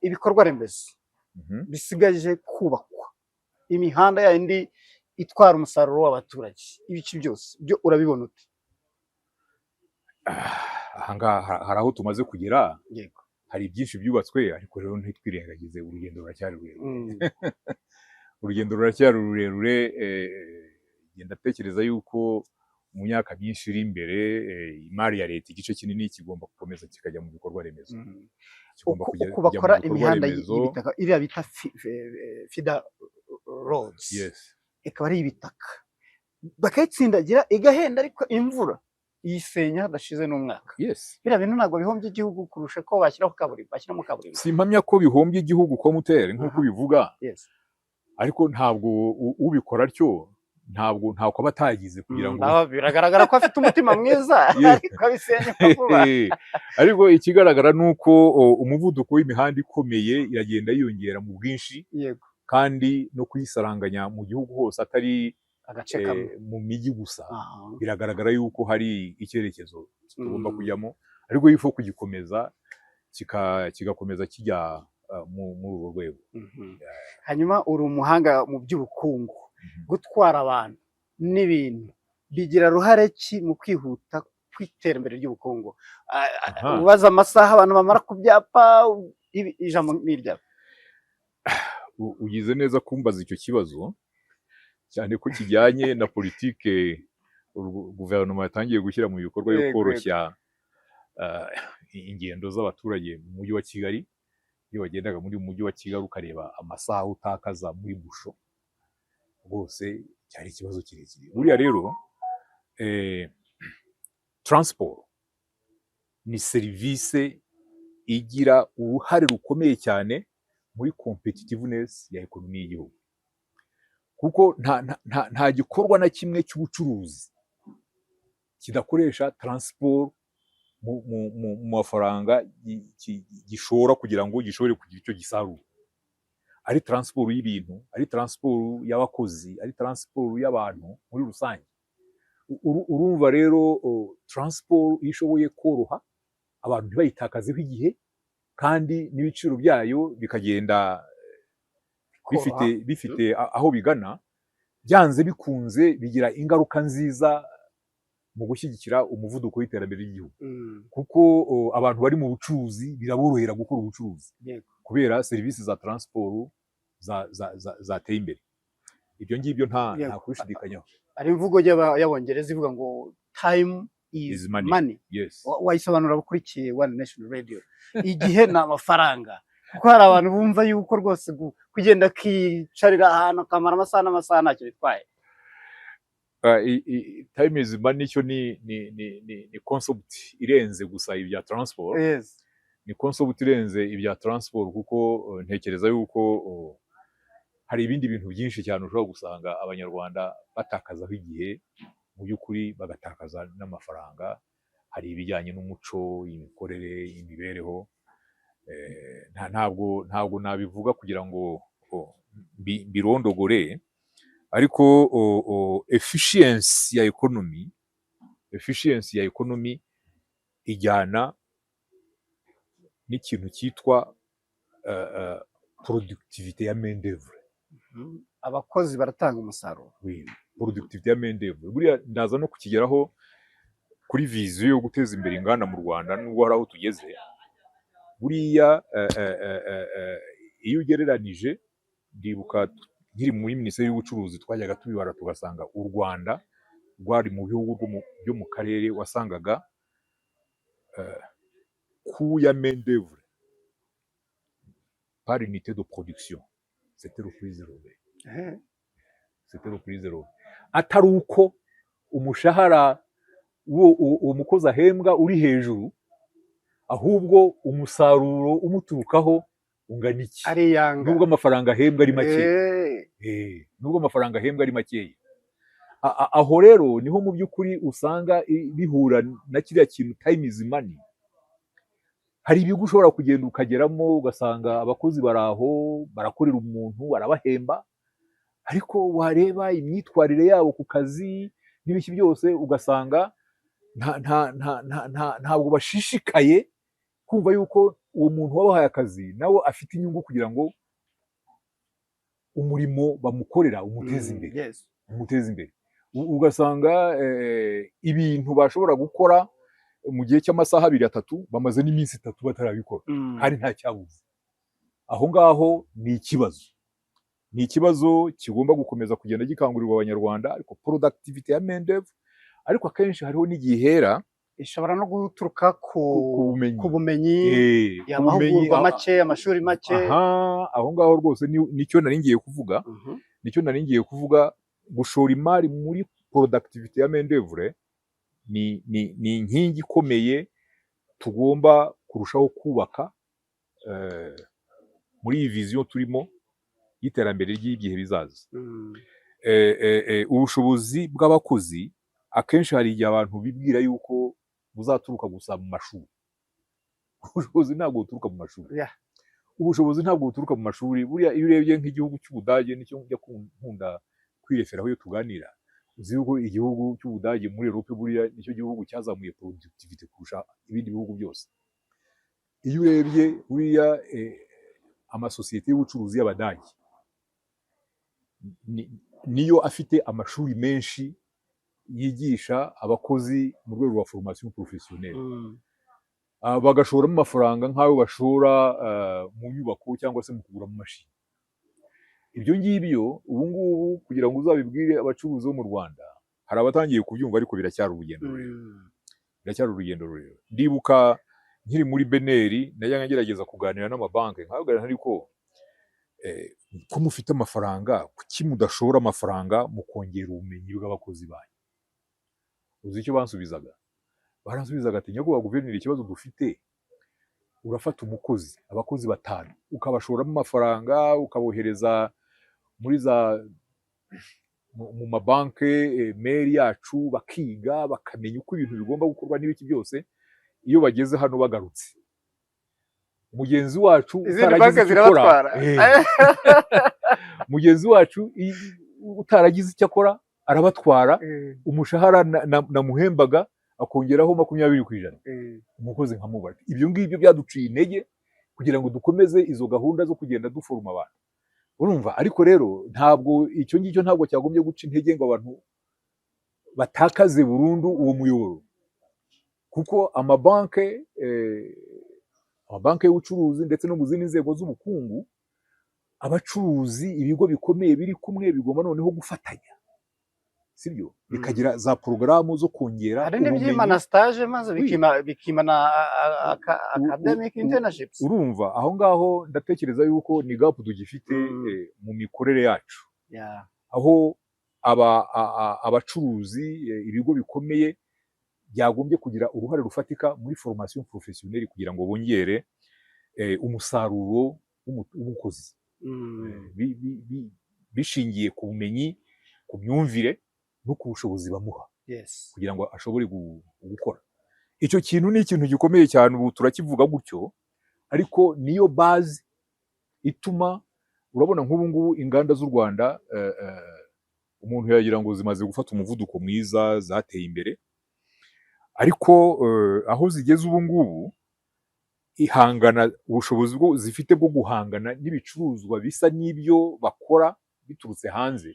Ibikorwa remezo bisigaje kubakwa, imihanda yindi itwara umusaruro w'abaturage, ibice byose byo urabibona ute? Ahangaha hari aho tumaze kugera. Hari byinshi byubatswe, ariko rero ntitwirengagize, urugendo ruracyari rurerure. Urugendo ruracyari rurerure. Ngenda ndatekereza yuko mu myaka myinshi iri imbere, imari ya leta, igice kinini kigomba gukomeza kikajya mu bikorwa remezo. Kigomba Uko kujya uko kujya mu bakora bikorwa imihanda remezo. y'ibitaka, iriya bita feeder roads, ikaba ari ibitaka, bakayitsindagira igahenda, ariko imvura iyisenya hadashize n'umwaka. Biriya bintu ntabwo bihombya igihugu kurusha ko bashyiraho kaburimbo, bashyiramo kaburimbo? Simpamya ko bihombya igihugu komutere nk'uko ubivuga, ariko ntabwo ubikora atyo ntabwo ntako aba atagize kugira ngo Biragaragara ko afite umutima mwiza, ariko abisenyuka vuba. Ariko ikigaragara ni uko umuvuduko w'imihanda ikomeye iragenda yiyongera mu bwinshi, kandi no kuyisaranganya mu gihugu hose, atari agace kamwe, mu mijyi gusa. Biragaragara yuko hari icyerekezo tugomba kujyamo, ariko il faut kugikomeza, kigakomeza kijya muri urwo rwego. Hanyuma uri umuhanga mu by'ubukungu. Gutwara abantu n'ibintu bigira ruhare ki mu kwihuta kw'iterambere ry'ubukungu? Ubaza amasaha abantu bamara ku byapa, ijambo ni iryawe. Ugize neza kumbaza icyo kibazo, cyane ko kijyanye na politike guverinoma yatangiye gushyira mu bikorwa yo koroshya ingendo z'abaturage mu mujyi wa Kigali. Iyo wagendaga muri mujyi wa Kigali ukareba amasaha utakaza muri bouchon, rwose cyari ikibazo kirekire. Buriya rero transport ni serivisi igira uruhare rukomeye cyane muri competitiveness ya economy y'igihugu, kuko nta gikorwa na kimwe cy'ubucuruzi kidakoresha transport mu mafaranga gishora kugira ngo gishobore kugira icyo gisarura. Ari transport y'ibintu, ari transport y'abakozi, ari transport y'abantu muri rusange. Urumva rero, transport iyo ishoboye koroha, abantu ntibayitakazeho igihe, kandi n'ibiciro byayo bikagenda bifite aho bigana, byanze bikunze bigira ingaruka nziza mu gushyigikira umuvuduko w'iterambere ry'igihugu, kuko abantu bari mu bucuruzi biraborohera gukora ubucuruzi kubera serivisi za transport zateye imbere. Ibyo ngibyo nta kubishidikanyaho. Hari imvugo y'Abongereza ivuga ngo "Time is Is money." money." Yes. Wayisobanura abakurikiye One Nation Radio? Igihe ni amafaranga, kuko hari abantu bumva yuko rwose kugenda akicarira ahantu akamara amasaha n'amasaha ntacyo bitwaye. Time is money cyo ni concept irenze gusa ibya transport. Ni concept irenze ibya transport, kuko ntekereza yuko hari ibindi bintu byinshi cyane ushobora gusanga Abanyarwanda batakazaho igihe, mu by'ukuri bagatakaza n'amafaranga. Hari ibijyanye n'umuco, imikorere, imibereho. Ntabwo nabivuga kugira ngo mbirondogore, ariko efficiency ya economy ijyana n'ikintu cyitwa productivité ya main d'oeuvre. Abakozi baratanga umusaruro. Oui, productivité ya main d'oeuvre. Buriya ndaza no kukigeraho kuri vision yo guteza imbere inganda mu Rwanda, nubwo hari aho tugeze. Buriya iyo ugereranije, ndibuka nkiri muri Minisiteri y'Ubucuruzi twajyaga tubibara, tugasanga u Rwanda rwari mu bihugu byo mu karere wasangaga coût ya main d'oeuvre par unité de production, c'était le plus élevé. C'était le plus élevé, atari uko umushahara uwo mukozi ahembwa uri hejuru, ahubwo umusaruro umuturukaho ungana iki, ari iyanga nubwo amafaranga ahembwa ari make. Nubwo amafaranga ahembwa ari makeya. Aho rero niho mu by'ukuri usanga bihura na kiriya kintu time is money. Hari ibigo ushobora kugenda ukageramo, ugasanga abakozi bari aho barakorera umuntu, barabahemba, ariko wareba imyitwarire yabo ku kazi n'ibiki byose, ugasanga ntabwo bashishikaye kumva yuko Uwo muntu wabahaye akazi nawe afite inyungu kugira ngo umurimo bamukorera umuteze imbere, umuteze imbere. Ugasanga ibintu bashobora gukora mu gihe cy'amasaha 2, 3, bamaze n'iminsi 3 batarabikora kandi nta cyabuze. Aho ngaho ni ikibazo, ni ikibazo kigomba gukomeza kugenda gikangurirwa Abanyarwanda. Ariko productivity ya main d'oeuvre, ariko akenshi hariho n'igihe ihera Ishobora no guturuka ku ku bumenyi. Ku bumenyi, Ku amahugurwa bumenyi, make, amashuri make. Aha, aho ngaho rwose nicyo nari ngiye kuvuga. Nicyo nari ngiye kuvuga. Gushora imari muri productivity ya main d'oeuvre ni inkingi ikomeye tugomba kurushaho kubaka muri iyi vision turimo y'iterambere ry'igihe bizaza. Ubushobozi bw'abakozi, akenshi hari igihe abantu bibwira yuko buzaturuka gusa mu mashuri. Ubushobozi ntabwo buturuka mu mashuri. Ubushobozi ntabwo buturuka mu mashuri. Buriya iyo urebye nk'igihugu cy'Ubudage, nicyo njya nkunda kwireferaho iyo tuganira, uzi yuko igihugu cy'Ubudage muri Europe buriya nicyo gihugu cyazamuye productivity kurusha ibindi bihugu byose. Iyo urebye buriya amasosiyete y'ubucuruzi y'Abadage niyo afite amashuri menshi yigisha abakozi mu rwego rwa formation professionnelle. Bagashoramo amafaranga nk'ayo bashora mu nyubako cyangwa se mu kugura amamashini. Ibyo ngibyo ubu ngubu kugira ngo uzabibwire abacuruzi bo mu Rwanda, hari abatangiye kubyumva, ariko biracyari urugendo rurerure. Biracyari urugendo rurerure. Ndibuka nkiri muri BNR, najyaga ngerageza kuganira n'amabanki, nkababwira nti: "Ariko ko mufite amafaranga, kuki mudashora amafaranga mu kongera ubumenyi bw'abakozi banyu?" Uzi icyo bansubizaga? Baransubizaga ati: "Nyakubahwa guverineri, ikibazo dufite, urafata umukozi, abakozi batanu, ukabashoramo amafaranga, ukabohereza muri za mu mabanke mère yacu, bakiga, bakamenya uko ibintu bigomba gukorwa n'ibiki byose. Iyo bageze hano bagarutse, mugenzi wacu Izindi utaragize banki icyo zirabatwara. akora, mugenzi wacu utaragize icyo akora arabatwara, umushahara namuhembaga akongeraho 20%, umukozi nkamubara. Ibyo ngibyo byaduciye intege kugira ngo dukomeze izo gahunda zo kugenda duforoma abantu." Urumva, ariko rero ntabwo icyo ngicyo ntabwo cyagombye guca intege ngo abantu batakaze burundu uwo muyoboro, kuko amabanke y'ubucuruzi ndetse no mu zindi nzego z'ubukungu, abacuruzi, ibigo bikomeye biri kumwe bigomba noneho gufatanya, sibyo, bikagira za porogaramu zo kongera Hari ubumenyi. n'ibyimana stage maze Oui. bikimana academic internships. Urumva, aho ngaho ndatekereza yuko ni gap tugifite mu mikorere yacu, aho abacuruzi, ibigo bikomeye byagombye kugira uruhare rufatika muri formation professionnelle kugira ngo bongere umusaruro w'umukozi bishingiye ku bumenyi, ku myumvire no ku bushobozi bamuha kugira ngo ashobore gukora. Icyo kintu ni ikintu gikomeye cyane. Ubu turakivuga gutyo, ariko niyo base ituma urabona nk'ubu ngubu inganda z'u Rwanda, umuntu yagira ngo zimaze gufata umuvuduko mwiza, zateye imbere, ariko aho zigeze ubu ngubu, ihangana, ubushobozi bwo zifite bwo guhangana n'ibicuruzwa bisa n'ibyo bakora biturutse hanze,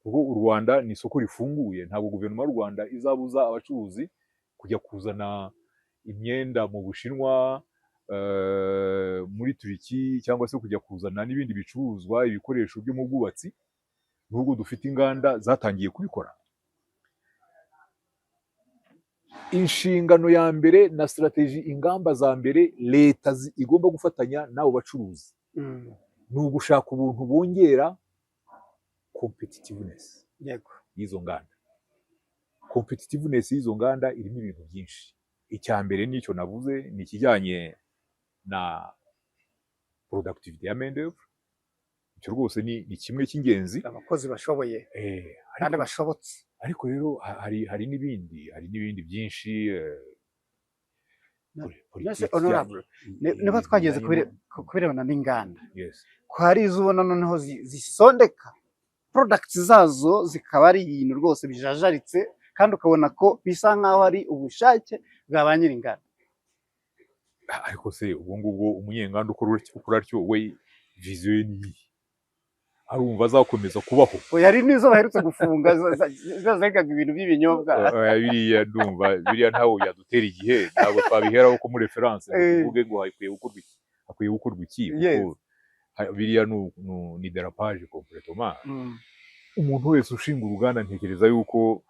kuko u Rwanda ni isoko rifunguye, ntabwo guverinoma y'u Rwanda izabuza abacuruzi kujya kuzana imyenda mu Bushinwa, muri Turiki, cyangwa se kujya kuzana n'ibindi bicuruzwa, ibikoresho byo mu bwubatsi, nubwo dufite inganda zatangiye kubikora. Inshingano ya mbere na strategy, ingamba za mbere leta igomba gufatanya n'abo bacuruzi ni ugushaka ubuntu bongera competitiveness y'izo nganda. Competitiveness y'izo nganda irimo ibintu byinshi. Icya mbere nicyo navuze, ni ikijyanye na productivity ya main d'oeuvre. Icyo rwose ni kimwe cy'ingenzi. Abakozi bashoboye kandi bashobotse. Ariko rero hari n'ibindi byinshi, Mbese politiki honorable, niba twageze ku birebana n'inganda, ko hari izo ubona noneho zisondeka products zazo, zikaba ari ibintu rwose bijajaritse, kandi ukabona ko bisa nk'aho ari ubushake bwa ba nyir'inganda. Ariko se ubwo ngubwo umunyenganda ukora atyo, we vision ye ni iyihe? Arumva azakomeza kubaho? Oya, hari n'izo baherutse gufunga zazengaga ibintu by'ibinyobwa. Oya, biriya ndumva biriya ntawe yadutera igihe, ntabwo twabiheraho ko muri reference ngo tuvuge ngo hakwiye gukorwa iki, hakwiye gukorwa iki, kuko biriya ni dérapage complètement. Umuntu wese ushinga uruganda, ntekereza yuko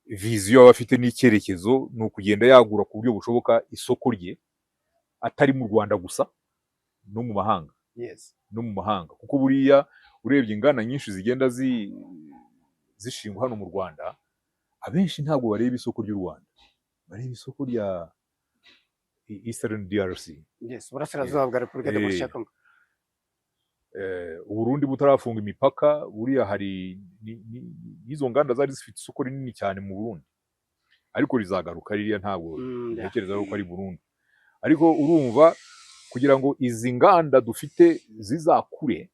vision aba afite n'icyerekezo ni ukugenda yagura ku buryo bushoboka isoko rye, atari mu Rwanda gusa, no mu mahanga, no mu mahanga, kuko buriya urebye inganda nyinshi zigenda zishingwa hano mu Rwanda, abenshi ntabwo bareba isoko ry'u Rwanda, bareba isoko rya Eastern DRC. Yes, Uburasirazuba bwa Repubulika Demokarasi ya Kongo. Uburundi butarafunga imipaka, buriya hari n'izo nganda zari zifite isoko rinini cyane mu Burundi, ariko rizagaruka ririya, ntabwo ntekereza ko ari burundu. Ariko urumva, kugira ngo izi nganda dufite zizakure,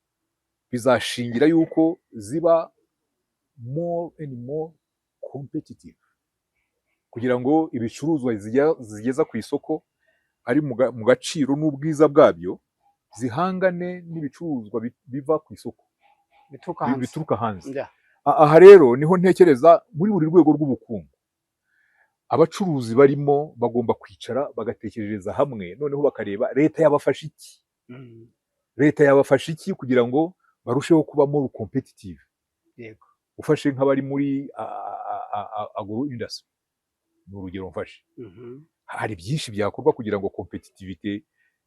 bizashingira yuko ziba more and more competitive, kugira ngo ibicuruzwa zigeza ku isoko ari mu gaciro n'ubwiza bwabyo, zihangane n'ibicuruzwa biva ku isoko bituruka hanze. Bituruka hanze. Aha rero niho ntekereza muri buri rwego rw'ubukungu abacuruzi barimo bagomba kwicara bagatekerereza hamwe, noneho bakareba leta yabafasha iki, leta yabafasha iki kugira ngo barusheho kuba more competitive. Ufashe nk'abari muri agro industry, ni urugero mfashe, hari byinshi byakorwa kugira ngo competitivité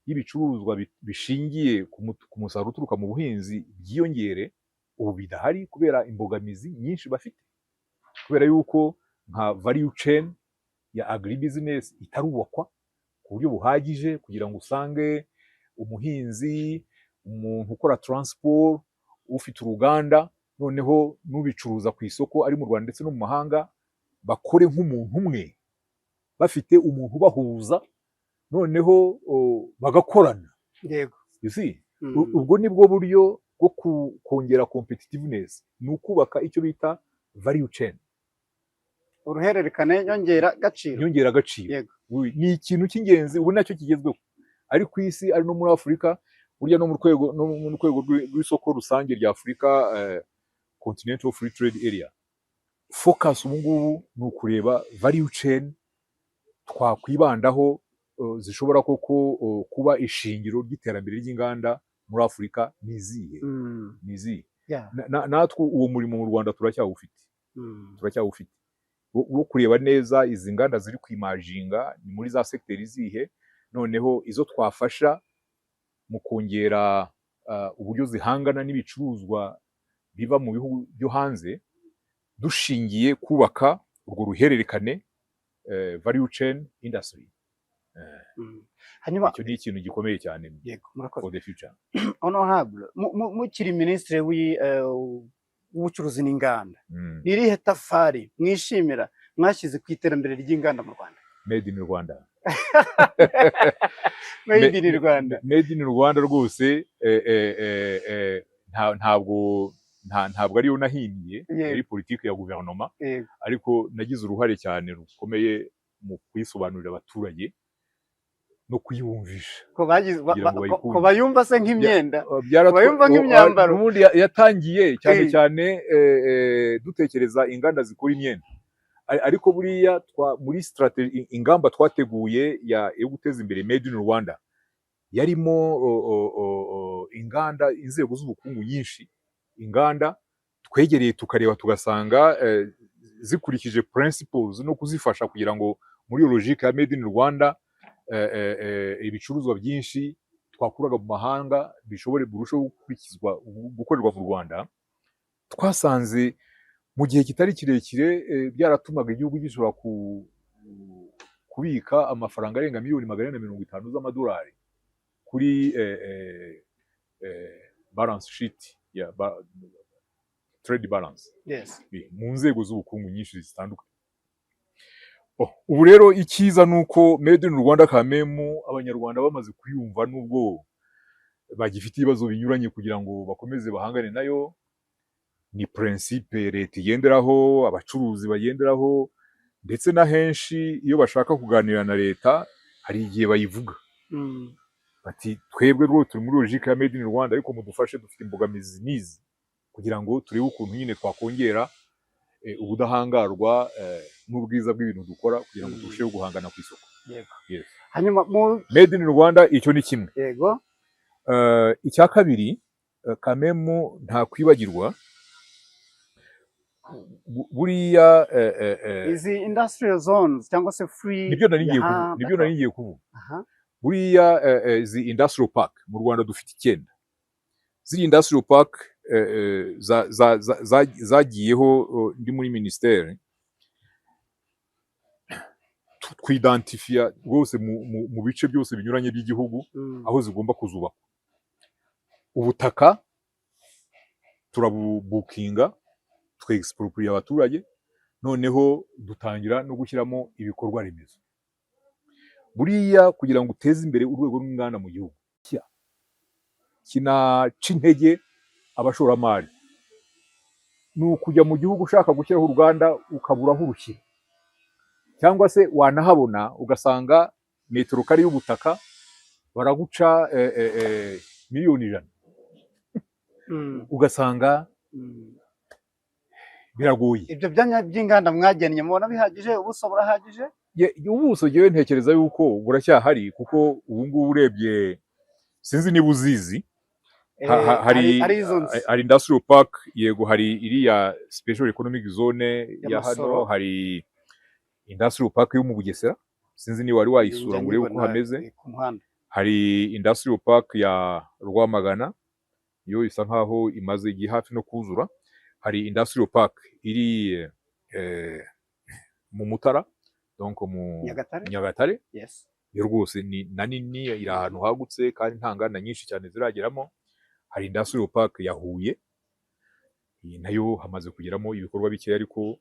y'ibicuruzwa bishingiye ku musaruro uturuka mu buhinzi byiyongere, ubu bidahari kubera imbogamizi nyinshi bafite, kubera yuko nka value chain ya agribusiness itarubakwa ku buryo buhagije, kugira ngo usange umuhinzi, umuntu ukora transport, ufite uruganda, noneho n'ubicuruza ku isoko ari mu Rwanda ndetse no mu mahanga, bakore nk'umuntu umwe, bafite umuntu ubahuza, noneho bagakorana. You see? Ubwo ni bwo buryo bwo kongera competitiveness, ni ukubaka icyo bita value chain. Uruhererekane nyongeragaciro. Nyongeragaciro. Ni ikintu cy'ingenzi, ubu nacyo kigezweho, ari ku isi, ari no muri Afurika, burya no mu rwego rw'isoko rusange rya Afurika, Continental Free Trade Area, focus ubu ngubu ni ukureba value chain twakwibandaho, zishobora koko kuba ishingiro ry'iterambere ry'inganda muri Afurika ni izihe, ni izihe? Natwe uwo murimo mu Rwanda turacyawufite, turacyawufite wo kureba neza izi nganda ziri kwimaginga ni muri za segiteri zihe, noneho izo twafasha mu kongera uburyo zihangana n'ibicuruzwa biva mu bihugu byo hanze, dushingiye kubaka urwo ruhererekane, value chain industry. Hanyuma Icyo ni ikintu gikomeye cyane Yego, murakoze. for the future. Honorable, mukiri minisitiri w'ubucuruzi n'inganda, ni irihe tafari mwishimira mwashyize ku iterambere ry'inganda mu Rwanda? Made in Rwanda. Made in Rwanda. Made in Rwanda rwose, ntabwo ariyo nahimbye, yari politiki ya guverinoma, ariko nagize uruhare cyane rukomeye mu kuyisobanurira abaturage no kuyibumvisha ko bagize kugira ngo bayikunde. Ko bayumva se nk'imyenda, bayumva nk'imyambaro. N'ubundi yatangiye cyane cyane dutekereza inganda zikora imyenda. Ariko buriya muri strategy, ingamba twateguye yo guteza imbere Made in Rwanda, yarimo inganda, inzego z'ubukungu nyinshi, inganda twegereye tukareba tugasanga zikurikije principles no kuzifasha kugira ngo muri iyo logique ya Made in Rwanda, ibicuruzwa byinshi twakuraga mu mahanga bishobore burusheho gukurikizwa, gukorerwa mu Rwanda. Twasanze mu gihe kitari kirekire byaratumaga igihugu gishobora kubika amafaranga arenga miliyoni 450 z'amadolari kuri balance sheet ya trade balance, mu nzego z'ubukungu nyinshi zitandukanye. Oh, ubu rero icyiza ni uko Made in Rwanda kamemu Abanyarwanda bamaze kuyumva, nubwo bagifite ibibazo binyuranye kugira ngo bakomeze bahangane nayo. Ni principe leta igenderaho, abacuruzi bagenderaho, ndetse na henshi iyo bashaka kuganira na leta hari igihe bayivuga. Bati twebwe rwose turi muri logique ya made in Rwanda, ariko mudufashe, dufite imbogamizi n'izi, kugira ngo turebe ukuntu nyine twakongera ubudahangarwa n'ubwiza bw'ibintu dukora, kugira ngo turusheho guhangana ku isoko. Yes. Hanyuma mu Made in Rwanda, icyo ni kimwe. Icya kabiri, kamemu ntakwibagirwa, buriya izi industrial zones cyangwa se free nibyo nari ngiye kuvuga, nibyo nari ngiye kuvuga. Buriya izi industrial park mu Rwanda dufite 9. Ziriya industrial park zagiyeho ndi muri ministère, twidantifiya rwose mu bice byose binyuranye by'igihugu aho zigomba kuzubakwa. Ubutaka turabubukinga, twexpropriye abaturage, noneho dutangira no gushyiramo ibikorwa remezo. Buriya kugira ngo uteze imbere urwego rw'inganda mu gihugu, kinaca intege abashoramari, ni ukujya mu gihugu ushaka gushyiraho uruganda ukabura aho urushyira, cyangwa se wanahabona ugasanga metero kare y'ubutaka baraguca 100,000,000, ugasanga biragoye. Ibyo byanya by'inganda mwagennye mubona bihagije? Ubuso burahagije? Ubuso ngewe ntekereza yuko buracyahari, kuko ubu ngubu urebye, sinzi niba uzizi, hari Hari izo nzu. Hari industrial park, yego, hari iriya special economic zone ya hano, Masoro. hari industrial park yo mu Bugesera, sinzi niba wari wayisura Njya ngo urebe uko nyibona, hameze. Ku muhanda. Hari industrial park ya Rwamagana, yo isa nkaho imaze igihe hafi no kuzura. Hari industrial park iri mu Mutara, donc mu Nyagatare. Nyagatare. Yo rwose ni na nini, iri ahantu hagutse kandi nta nganda nyinshi cyane zirageramo. Hari industrial park ya Huye, iyi nayo hamaze kugeramo ibikorwa bikeya, ariko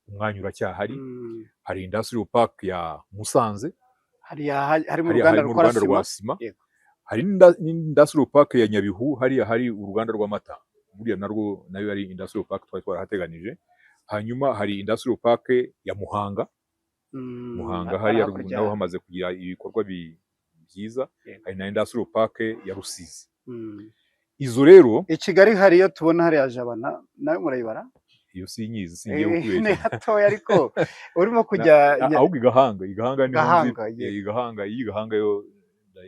umwanya uracyahari. Hari industrial park ya Musanze, hariya harimo hariya uruganda harimo rukora uruganda sima. Rwa sima. Hari n'industrial park ya Nyabihu, hariya hari uruganda rw'amata, buriya narwo nayo ari industrial park twari twarahateganije. Hanyuma hari industrial park ya Muhanga. Muhanga hariya hakurya. Naho hamaze kugira ibikorwa byiza. Hari na industrial park ya Rusizi. Izo rero I Kigali hari iyo tubona hariya Jabana, nayo murayibara? Iyo sinyizi, singiye Ni kukubeshya. hatoya, ariko urimo kujya Ahubwo i Gahanga niho nzi. Gahanga, yego. I Gahanga, iyi Gahanga yo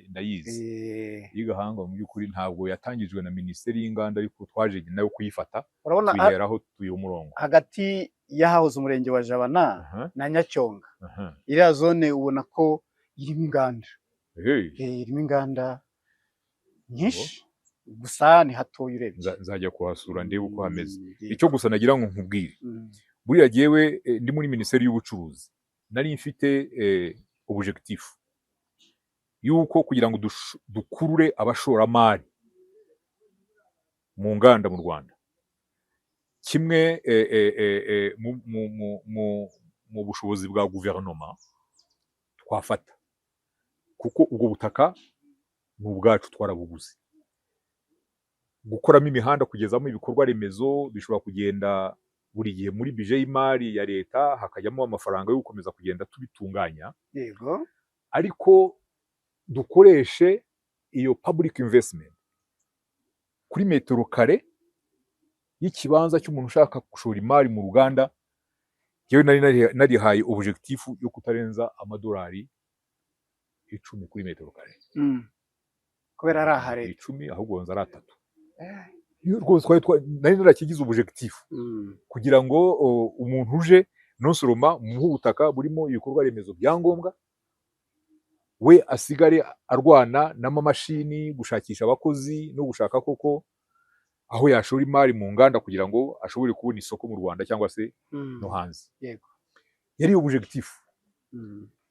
ndayizi. Iyi Gahanga mu by'ukuri ntabwo yatangijwe na Minisiteri y'Inganda, ariko twaje nayo kuyifata, Urabona tuyiheraho, tuyiha umurongo. hagati y'ahahoze umurenge wa Jabana na Nyacyonga, iriya zone ubona ko irimo inganda. Irimo inganda nyinshi, gusa ni hatoya urebye. Nzajya kuhasura ndebe uko hameze. Yego. Icyo gusa nagira ngo nkubwire, buriya jyewe ndi muri Minisiteri y'Ubucuruzi nari mfite objectif yuko kugira ngo dukurure abashoramari mu nganda mu Rwanda, kimwe mu bushobozi bwa guverinoma twafata, kuko ubwo butaka ni ubwacu, twarabuguze, gukoramo imihanda, kugezamo ibikorwa remezo bishobora kugenda buri gihe muri budget y'imari ya leta hakajyamo amafaranga yo gukomeza kugenda tubitunganya, ariko dukoreshe iyo public investment kuri metero kare y'ikibanza cy'umuntu ushaka gushora imari mu ruganda. Yewe, nari narihaye objectif yo kutarenza amadolari 10 kuri metero kare. Kubera ari aha leta. 10, ahubwo nza ari 3. Iyo rwose nari narakigize objectif kugira ngo umuntu uje non seulement muhe ubutaka burimo ibikorwa remezo bya ngombwa, we asigare arwana n'amamashini, gushakisha abakozi no gushaka koko aho yashora imari mu nganda kugira ngo ashobore kubona isoko mu Rwanda cyangwa se no hanze. Yari objectif.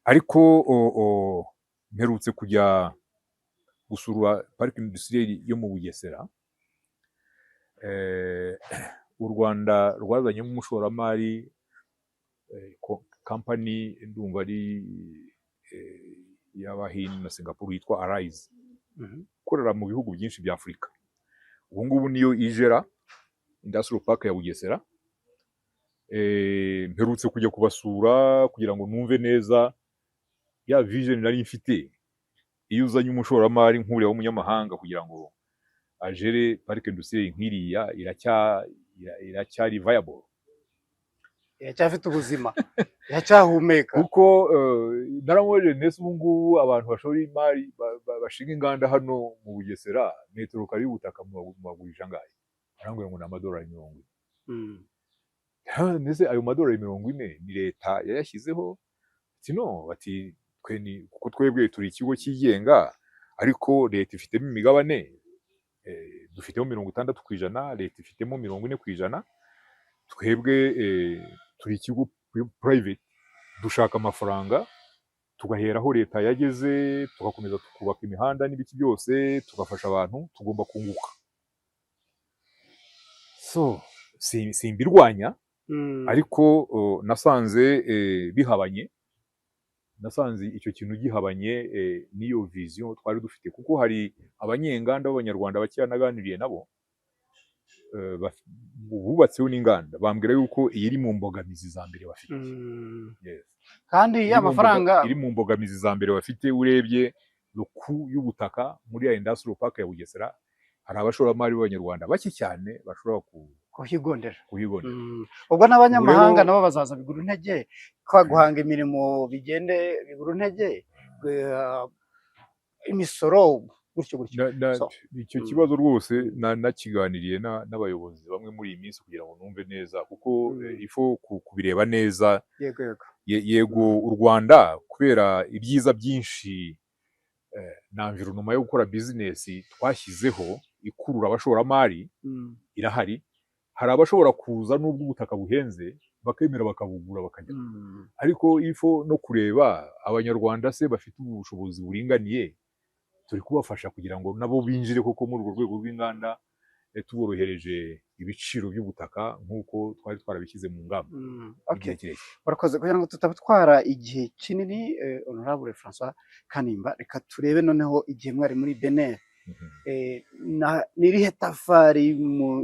Ariko mperutse kujya gusura parc industriel yo mu Bugesera. U Rwanda rwazanyemo umushoramari, company ndumva ari y'Abahinde na Singapore yitwa Arise, ikorera mu bihugu byinshi bya Afurika. Ubu ngubu niyo ijera industrial park ya Bugesera. Mperutse kujya kubasura kugira ngo numve neza ya vision nari mfite Iyo uzanye umushoramari nk'uriya w'umunyamahanga kugira ngo agere parc industriel nk'iriya, iracyari viable? Iracyafite ubuzima, iracyahumeka? Kuko naramubajije, ndetse ubu ngubu abantu bashora imari, bashinga inganda hano mu Bugesera, metero kare y'ubutaka mubagurisha angahe? Arambwira ngo ni amadolari 40. Ha, ndetse ayo madolari 40 ni leta yayashyizeho? Ati no, bati twe ni kuko twebwe turi ikigo cyigenga, ariko leta ifitemo imigabane, dufitemo 60%, leta ifitemo 40%. Twebwe turi ikigo private, dushaka amafaranga, tugahera aho leta yageze, tugakomeza tukubaka imihanda n'ibiki byose, tugafasha abantu, tugomba kunguka. So simbirwanya, ariko nasanze bihabanye, nasanze icyo kintu gihabanye n'iyo vision twari dufite, kuko hari abanyenganda b'Abanyarwanda bakeya naganiriye nabo, bubatseho n'inganda, bambwira yuko iyi iri mu mbogamizi za mbere bafite. Yes. Kandi Iri ya mu mafaranga iri mu mbogamizi za mbere bafite. Urebye coût y'ubutaka muri ya industrial park ya Bugesera, hari abashoramari b'Abanyarwanda bake cyane bashobora kuhigondera. Kuhibonera. Ubwo n'abanyamahanga Ubu rero- nabo bazaza bigura intege, kwa guhanga imirimo bigende bigura intege, imisoro gutyo gutyo. So, icyo kibazo rwose nakiganiriye n'abayobozi bamwe muri iyi minsi kugira ngo numve neza, kuko ifo kubireba neza. yego yego Yego, u Rwanda kubera ibyiza byinshi na environnement yo gukora business twashyizeho ikurura abashoramari irahari, hari abashobora kuza n'ubwo ubutaka buhenze, bakemera bakabugura bakajya. Ariko ifo no kureba Abanyarwanda se bafite ubushobozi buringaniye, turi kubafasha kugira ngo nabo binjire koko muri urwo rwego rw'inganda, tuborohereje ibiciro by'ubutaka nk'uko twari twarabishyize mu ngamba igihe kirekire. Urakoze. Kugira ngo tutabatwara igihe kinini, honorable François Kanimba, reka turebe noneho igihe mwari muri BNR. Ni irihe tafari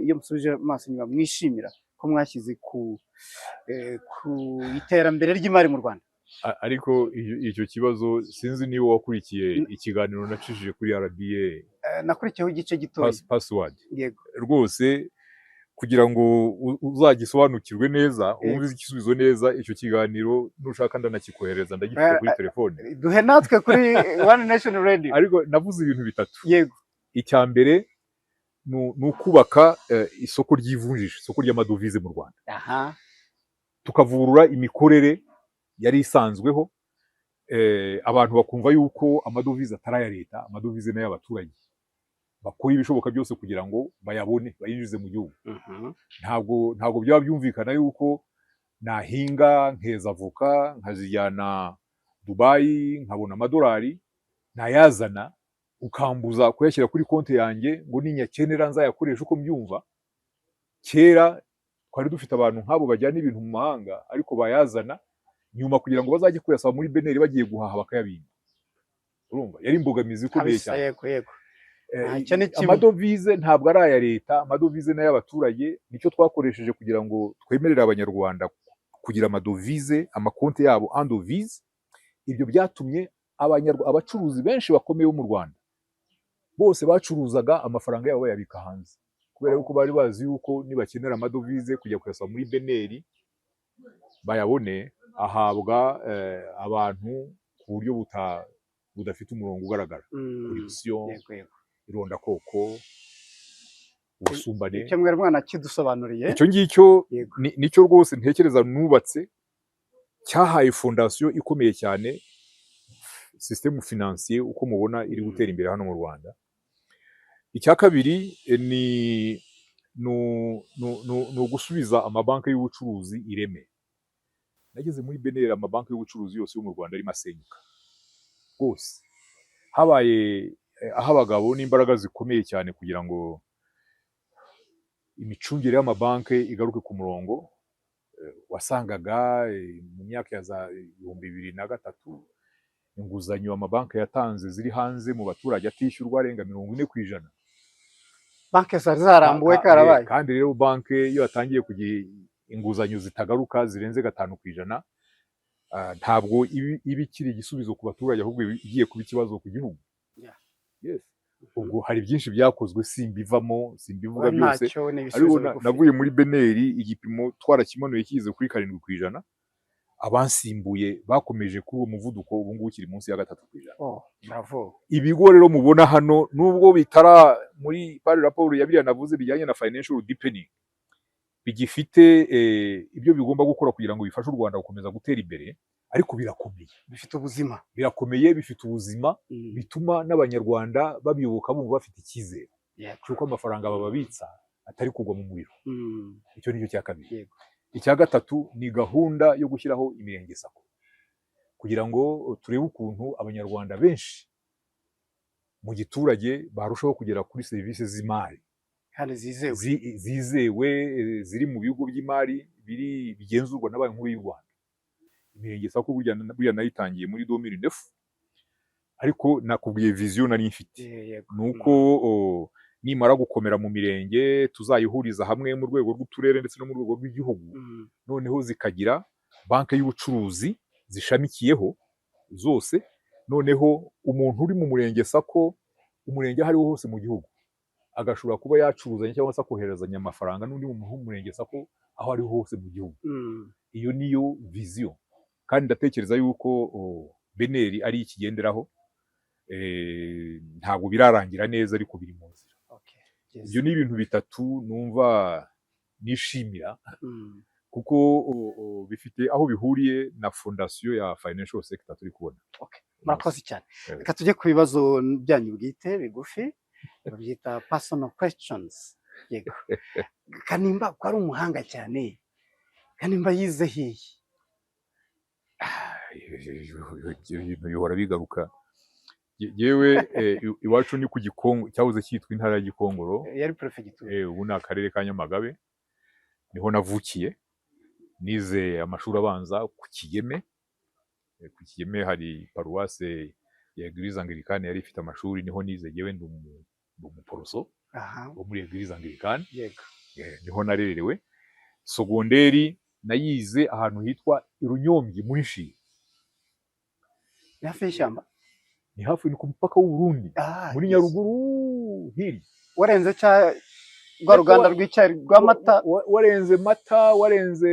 iyo musubije amaso inyuma mwishimira ko mwashyize ku iterambere ry'imari mu Rwanda? Ariko icyo kibazo, sinzi niba wakurikiye ikiganiro nacishije kuri RBA. Nakurikiyeho igice gitoya. Password. Yego. Rwose kugira ngo uzagisobanukirwe neza, wumve igisubizo neza, icyo kiganiro nushaka ndanakikohereza, ndagifite kuri telefone. Duhe natwe kuri One Nation Radio. Ariko navuze ibintu bitatu. Icya mbere ni ukubaka isoko ry'ivunjisha, isoko ry'amadovize mu Rwanda, tukavugurura imikorere yari isanzweho, abantu bakumva yuko amadovize atari aya leta, amadovize ni ay'abaturage, bakora ibishoboka byose kugira ngo bayabone, bayinjize mu gihugu. Ntabwo byaba byumvikana yuko nahinga nkeza avoka nkazijyana Dubayi nkabona amadolari, nayazana ukambuza kuyashyira kuri konti yanjye ngo ninyakenera nzayakoresha uko mbyumva. Kera twari dufite abantu nk'abo bajyana ibintu mu mahanga, ariko bayazana nyuma kugira ngo bazajye kuyasaba muri BNR bagiye guhaha bakayabika. Urumva yari imbogamizi ikomeye cyane. yego yego Icyo ni kimwe. Amadovize ntabwo ari aya leta, amadovize ni ay'abaturage. Nicyo twakoresheje kugira ngo twemerere Abanyarwanda kugira amadovize, amakonti yabo en devise. Ibyo byatumye abacuruzi benshi bakomeye bo mu Rwanda bose bacuruzaga amafaranga yabo bayabika hanze, kubera yuko bari bazi yuko nibakenera amadovize kujya kuyasaba muri BNR bayabone, ahabwa abantu ku buryo budafite umurongo ugaragara, corruption, yego yego irondakoko, ubusumbane. Icyo mwari mwanakidusobanuriye. Icyo ngicyo nicyo rwose ntekereza nubatse cyahaye fondation ikomeye cyane système financier uko mubona iri gutera imbere hano mu Rwanda. Icya kabiri ni ugusubiza amabanki y'ubucuruzi ireme. Nageze muri BNR amabanki y'ubucuruzi yose yo mu Rwanda arimo asenyuka rwose. Habaye aho abagabo n'imbaraga zikomeye cyane kugira ngo imicungire y'amabanki igaruke ku murongo. Wasangaga mu myaka ya za 2003 inguzanyo amabanki yatanze ziri hanze mu baturage atishyurwa arenga 40%. Banki zari zarambuwe karabaye. Kandi rero banki iyo yatangiye kugira inguzanyo zitagaruka zirenze 5%, ntabwo iba ikiri igisubizo ku baturage, ahubwo iba igiye kuba ikibazo ku gihugu. Yes. Ubwo hari byinshi byakozwe, simbivamo, simbivuga byose. Ntacyo, ni Ariko ibisubizo bigufi. Navuye muri BNR igipimo twarakimanuye kigeze kuri 7%. Abansimbuye bakomeje kuri uwo muvuduko, ubu ngubu kiri munsi ya 3%. Oh, bravo. Ibigo rero mubona hano, nubwo bitara muri pari raporo ya biriya navuze bijyanye na financial deepening, bigifite ibyo bigomba gukora kugira ngo bifashe u Rwanda gukomeza gutera imbere, ariko birakomeye. Bifite ubuzima. Birakomeye, bifite ubuzima, bituma n'Abanyarwanda babiyoboka bumva bafite icyizere cy'uko amafaranga bababitsa atari kugwa mu muriro. Icyo ni cyo cya kabiri. Icya gatatu ni gahunda yo gushyiraho imirenge SACCO, kugira ngo turebe ukuntu Abanyarwanda benshi mu giturage barushaho kugera kuri serivisi z'imari kandi zizewe. Zizewe, ziri mu bigo by'imari biri bigenzurwa na Banki Nkuru y'u Rwanda. Imirenge SACCO burya nayitangiye muri 2009, ariko nakubwiye vision nari mfite, Yego. ni uko nimara gukomera mu mirenge, tuzayihuriza hamwe mu rwego rw'uturere ndetse no mu rwego rw'igihugu, noneho zikagira banki y'ubucuruzi zishamikiyeho zose, noneho umuntu uri mu murenge SACCO, umurenge aho ariho hose mu gihugu, agashobora kuba yacuruzanya cyangwa se akoherezanya amafaranga n'undi muntu wo mu murenge SACCO aho ariho hose mu gihugu. Iyo niyo vision, kandi ndatekereza yuko BNR ari ikigenderaho. Ntabwo birarangira neza, ariko biri mu nzira. Ibyo ni ibintu bitatu numva nishimira, kuko bifite aho bihuriye na fondation ya financial sector turi kubona. Okay. Murakoze cyane. Reka tujye ku bibazo byanyu bwite bigufi, babyita personal questions. Yego. Kanimba ko ari umuhanga cyane, Kanimba yize hehe? Ibintu bihora bigaruka. Yewe, iwacu ni ku Gikongo, cyahoze cyitwa intara ya Gikongoro. Yari perefegitura. Ubu ni akarere ka Nyamagabe, niho navukiye. Nize amashuri abanza ku Kigeme. Ku Kigeme hari paruwase ya Eglise Anglicane yari ifite amashuri, niho nize. Yewe, ndi umuporoso wo muri Eglise Anglicane. Niho narerewe. Sogonderi nayize ahantu hitwa i Runyombyi muri Nshiri. Ni hafi y'ishyamba? Ni hafi, ni ku mupaka w'u Burundi, muri Nyaruguru hirya. Warenze cya rwa ruganda rw'icyayi rwa Mata? Warenze Mata, warenze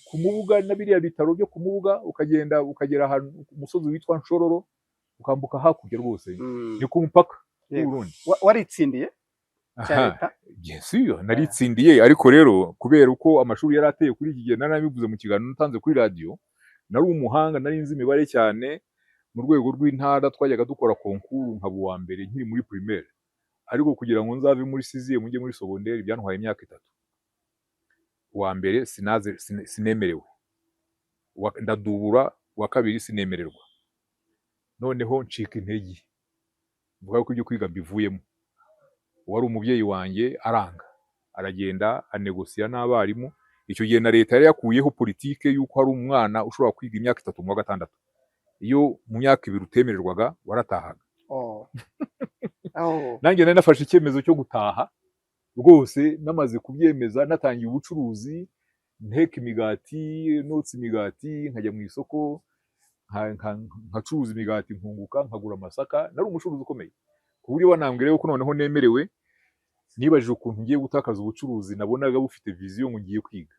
ku Mubuga na biriya bitaro byo ku Mubuga, ukagenda ukagera ahantu ku musozi witwa Nshororo, ukambuka hakurya rwose, ni ku mupaka w'u Burundi. Waritsindiye cya leta? Bien sûr, naritsindiye. Ariko rero kubera uko amashuri yari ateye kuri iki gihe, nari nabivuze mu kiganiro natanze kuri radiyo, nari umuhanga, nari nzi imibare cyane. Mu rwego rw'intara twajyaga dukora concours nkaba uwa mbere nkiri muri primaire, ariko kugira ngo nzave muri sixième mujye muri secondaire byantwaye imyaka 3. Uwa mbere sinaze, sinemerewe. Ndadubura, uwa kabiri sinemererwa, noneho ncika intege, mvuga ko ibyo kwiga mbivuyemo. Uwari umubyeyi wanjye aranga, aragenda anegosiya n'abarimu. Icyo gihe na leta yari yakuyeho politike y'uko hari umwana ushobora kwiga imyaka 3 mu wa gatandatu. Iyo mu myaka 2 utemererwaga, waratahaga. Oh. Nanjye nari nafashe icyemezo cyo gutaha rwose, namaze kubyemeza, natangiye ubucuruzi, nteka imigati, notsa imigati, nkajya mu isoko nkacuruza imigati, nkunguka nkagura amasaka. Nari umucuruzi ukomeye, ku buryo banambwira yuko noneho nemerewe, nibajije ukuntu ngiye gutakaza ubucuruzi nabonaga bufite vision ngo ngiye kwiga.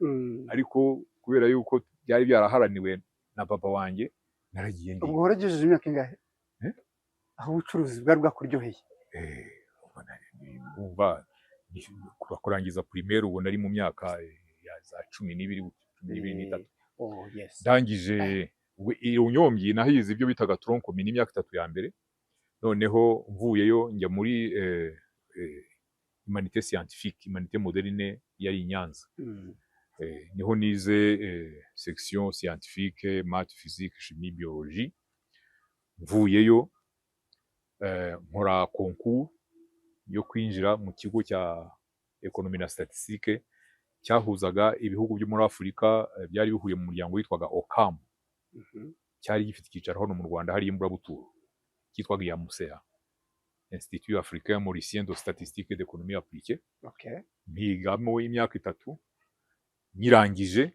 Ariko kubera yuko byari byaraharaniwe na papa wanjye, naragiye ndiga. Ubwo waragejeje imyaka ingahe? Eh? Aho ubucuruzi bwari bwakuryoheye? Wumva kurangiza primaire, ubwo nari mu myaka ya za 12, 12 n'3. Oh, yes. Ndangije ubwo i Runyombyi nahize ibyo bitaga tronc commun imyaka 3 ya mbere, noneho mvuyeyo njya muri humanité scientifique, humanité moderne yari i Nyanza. Niho nize section scientifique, math, physique, chimie, biologie. Mvuyeyo nkora concours yo kwinjira mu kigo cya économie na statistique cyahuzaga ibihugu byo muri Afurika, byari bihuriye mu muryango witwaga OCAM. Cyari gifite icyicaro hano mu Rwanda, hariya Imburabuturo, cyitwaga IAMSEA, Institut Africain Mauricien de Statistique et d'Économie Appliquée. Mpigamo imyaka 3, nyirangije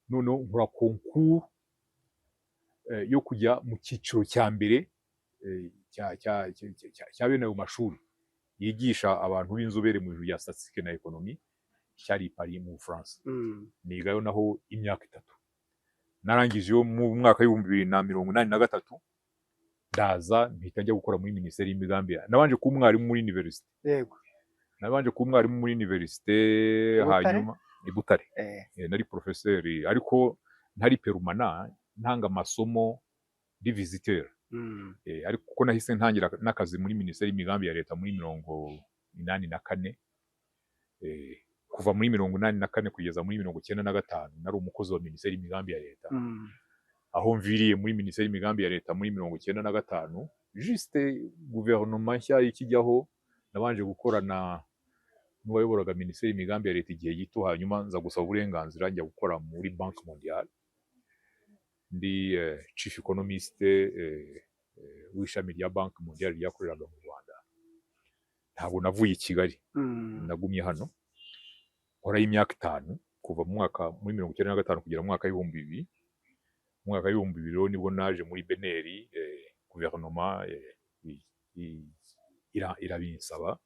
noneho nkora concours yo kujya mu cyiciro cya mbere. cya bene ayo mashuri yigisha abantu b'inzobere mu bintu bya statistique na économie, cyari i Paris mu Bufaransa. Nigayo naho imyaka 3. Narangije yo mu mwaka w'2083, ndaza mpita njya gukora muri Minisiteri y'Imigambi. Nabanje kuba umwarimu muri université. Nabanje kuba umwarimu muri université. I Butare? Hanyuma i Butare. Nari professeur, ariko ntari permanent, ntanga amasomo ndi visiteur. Ariko kuko nahise ntangira n'akazi muri Minisiteri y'Imigambi ya Leta muri 84, kuva muri 84 kugeza muri 95 nari umukozi wa Minisiteri y'Imigambi ya Leta. Aho mviriye muri Minisiteri y'Imigambi ya Leta muri 95, juste guverinoma nshya ikijyaho, nabanje gukorana n'uwayoboraga Minisiteri y'Imigambi ya Leta igihe gito, hanyuma nza gusaba uburenganzira njya gukora muri Banque Mondiale, ndi chief economist w'ishami rya Banque Mondiale ryakoreraga mu Rwanda. Ntabwo navuye i Kigali, nagumye hano nkorayo imyaka 5, kuva mu mwaka muri 95 kugera mu mwaka w'2000. Mu mwaka w'2000 rero nibwo naje muri BNR, guverinoma irabinsaba,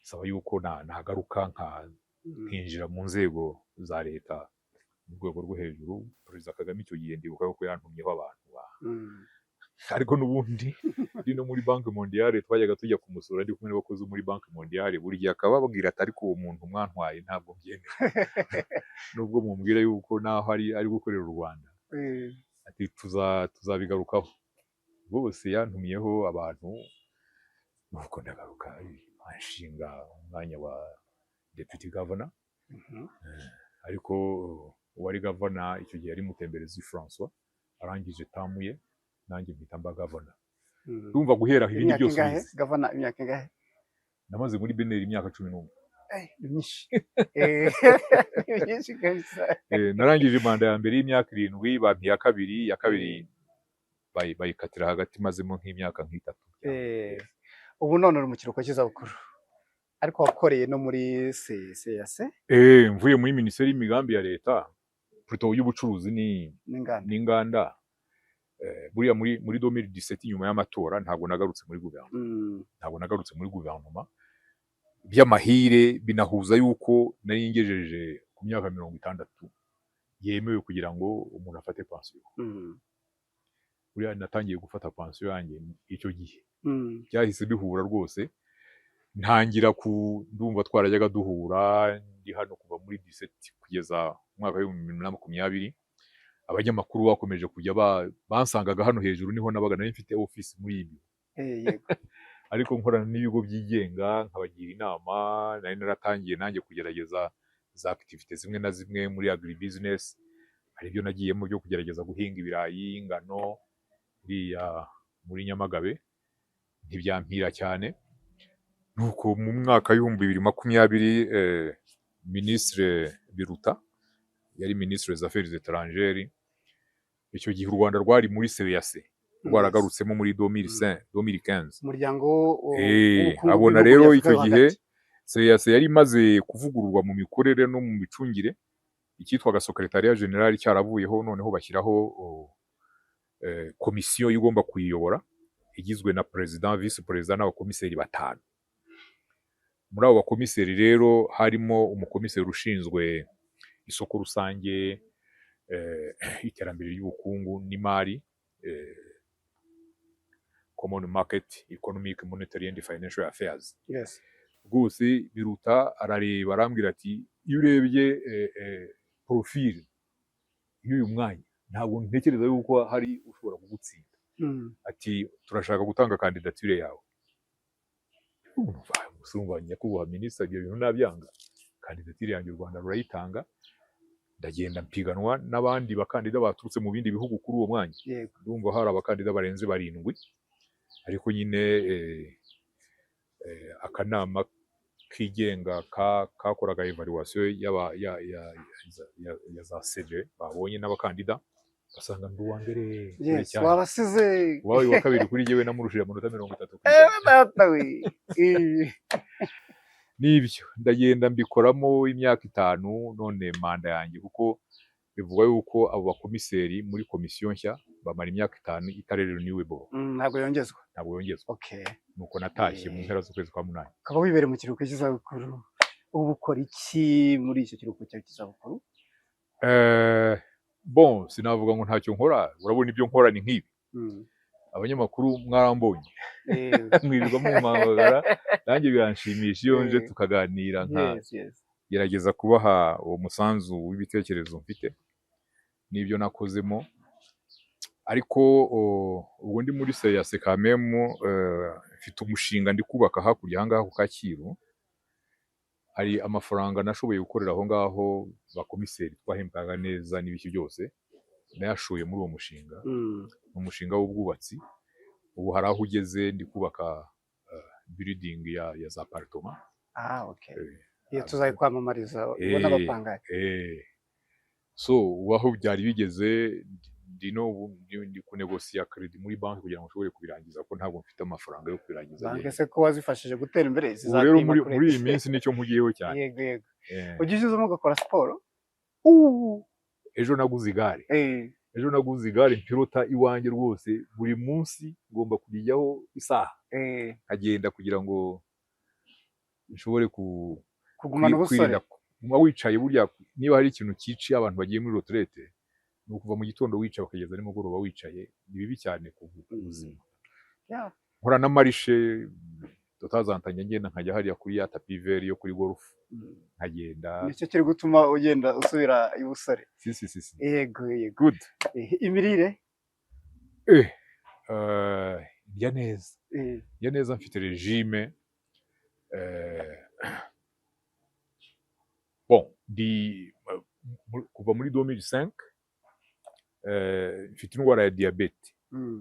saba yuko nagaruka nkinjira mu nzego za leta mu rwego rwo hejuru. Perezida Kagame icyo gihe ndibuka ko yantumyeho abantu ariko n'ubundi ndi no muri Banque Mondiale, twajyaga tujya kumusura ndi kumwe n'abakozi bo muri Banque Mondiale, buri gihe akababwira ati: "Ariko uwo muntu mwantwaye ntabwo mbyemera, nubwo mumbwira yuko naho ari gukorera u Rwanda." Ati: "Tuzabigarukaho." Rwose yantumyeho abantu, nuko ndagaruka, anshinga umwanya wa deputy governor. Ariko uwari governor icyo gihe yari Mutemberezi François, arangije term ye nanjye mpita mba governor. Ndumva guhera aho ibindi Imyaka byose ingahe ubizi. Governor imyaka ingahe? Namaze muri BNR imyaka 11. Ni myinshi. Ni myinshi kabisa. Narangije manda ya mbere y'imyaka 7, bampa iya kabiri, iya kabiri bayikatira hagati, mazemo nk'imyaka nk'itatu. Ubu none uri mu kiruhuko cy'izabukuru, ariko wakoreye no muri CAC. Mvuye muri Minisiteri y'Imigambi ya Leta, plutôt y'ubucuruzi ni n'inganda. N'inganda. Buriya muri 2017 nyuma y'amatora ntabwo nagarutse muri guverinoma. Ntabwo nagarutse muri guverinoma by'amahire, binahuza yuko nari ngejeje ku myaka 60 yemewe kugira ngo umuntu afate pansiyo. Buriya natangiye gufata pansiyo yanjye icyo gihe. Byahise bihura rwose, ntangira ku ndumva twarajyaga duhura ndi hano kuva muri 17 kugeza mu mwaka w'2020. Abanyamakuru bakomeje kujya bansangaga hano hejuru, niho nabaga, nari mfite office muri ibi. Ariko nkorana n'ibigo byigenga, nkabagira inama. Nari naratangiye nanjye kugerageza za activité zimwe na zimwe muri agribusiness. Hari ibyo nagiyemo byo kugerageza guhinga ibirayi, ingano iriya muri Nyamagabe, ntibyampira cyane. Nuko mu mwaka w'2020, Ministre Biruta yari Ministre des Affaires étrangères icyo gihe. U Rwanda rwari muri CEEAC, rwaragarutsemo muri 2005, 2015. Umuryango w'ubukungu abona bw'ibihugu rero bya icyo Afurika yo gihe hagati. CEEAC yari imaze kuvugururwa mu mikorere no mu micungire, icyitwaga Secrétariat Général cyaravuyeho, noneho bashyiraho komisiyo igomba kuyiyobora igizwe na perezida, vice perezida n'abakomiseri batanu. Muri abo bakomiseri rero harimo umukomiseri ushinzwe isoko rusange, iterambere ry'ubukungu n'imari, Common Market, Economic, Monetary and Financial Affairs. Rwose Biruta arareba, arambwira ati: "Iyo urebye profil y'uyu mwanya, ntabwo ntekereza yuko hari ushobora kugutsinda." Ati: "Turashaka gutanga kandidatire yawe." Urumva, urumva nyakubahwa minisitiri, ibyo bintu nabyanga? Kandidatire yanjye u Rwanda rurayitanga, ndagenda mpiganwa n'abandi bakandida baturutse mu bindi bihugu kuri uwo mwanya. Ndumva hari abakandida barenze barindwi, ariko nyine akanama kigenga kakoraga evaluation ya za CV babonye n'abakandida, basanga ndi uwa mbere kure cyane. Wabasize. Uwabaye uwa kabiri kuri jyewe namurushije amanota 30 ku ijana. Data we. Nibyo, ndagenda mbikoramo imyaka 5. None manda yanjye, kuko bivugwa yuko abo bakomiseri muri komisiyo nshya Bamara imyaka 5 itari renewable. Ntabwo yongezwa. Ntabwo yongezwa. Nuko natashye mu mpera z'ukwezi kwa munani. Ukaba wibereye mu kiruhuko cy'izabukuru. Ubu ukora iki muri icyo kiruhuko cyawe cy'izabukuru? Bon, sinavuga ngo ntacyo nkora. Urabona ibyo nkora ni nk'ibi. Abanyamakuru mwarambonye, mwirirwa mumpamagara, nanjye biranshimisha iyo nje tukaganira, nka gerageza kubaha uwo musanzu w'ibitekerezo mfite n'ibyo nakozemo. Ariko ubwo ndi muri CAC kamemu, mfite umushinga ndi kubaka hakurya aha ngaha ku Kacyiru. Hari amafaranga nashoboye gukorera aho ngaho, bakomiseri twahembwaga neza n'ibiki byose, nayashoye muri uwo mushinga. Ni umushinga w'ubwubatsi, ubu hari aho ugeze, ndi kubaka building ya za appartement. Ah, okay. Iyo tuzayikwamamariza ubona abapangayi. So ubu aho byari bigeze, ndi no ubu ndi kunegosiya crédit muri banki kugira ngo nshobore kubirangiza, kuko ntabwo mfite amafaranga yo kubirangiza Banki njyenyine. se ko wazifashije gutera imbere, Ubu rero zizakwima muri iyi credit? minsi nicyo mpugiyeho cyane. Yego yego. Ujya uzamo ugakora siporo? Ejo naguze igare. Ejo naguze igare mpirota iwanjye rwose. Buri munsi ngomba kurijyaho isaha, nkagenda kugira ngo nshobore Kugumana ubusore. kwirinda kuguma wicaye. Burya niba hari ikintu cyica abantu bagiye muri retraite, ni ukuva mu gitondo wicaye ukageza nimugoroba wicaye. Ni bibi cyane ku buzima. Nkora na marche tutazantanya, ngenda nkajya hariya kuri ya tapis vert yo kuri golf, nkagenda. Nicyo kiri gutuma ugenda usubira ibusore. Si si si si. Yego. Good. Imirire? Ndya neza. Ndya neza, mfite régime. Bon, ndi kuva muri 2005 mfite indwara ya diyabete,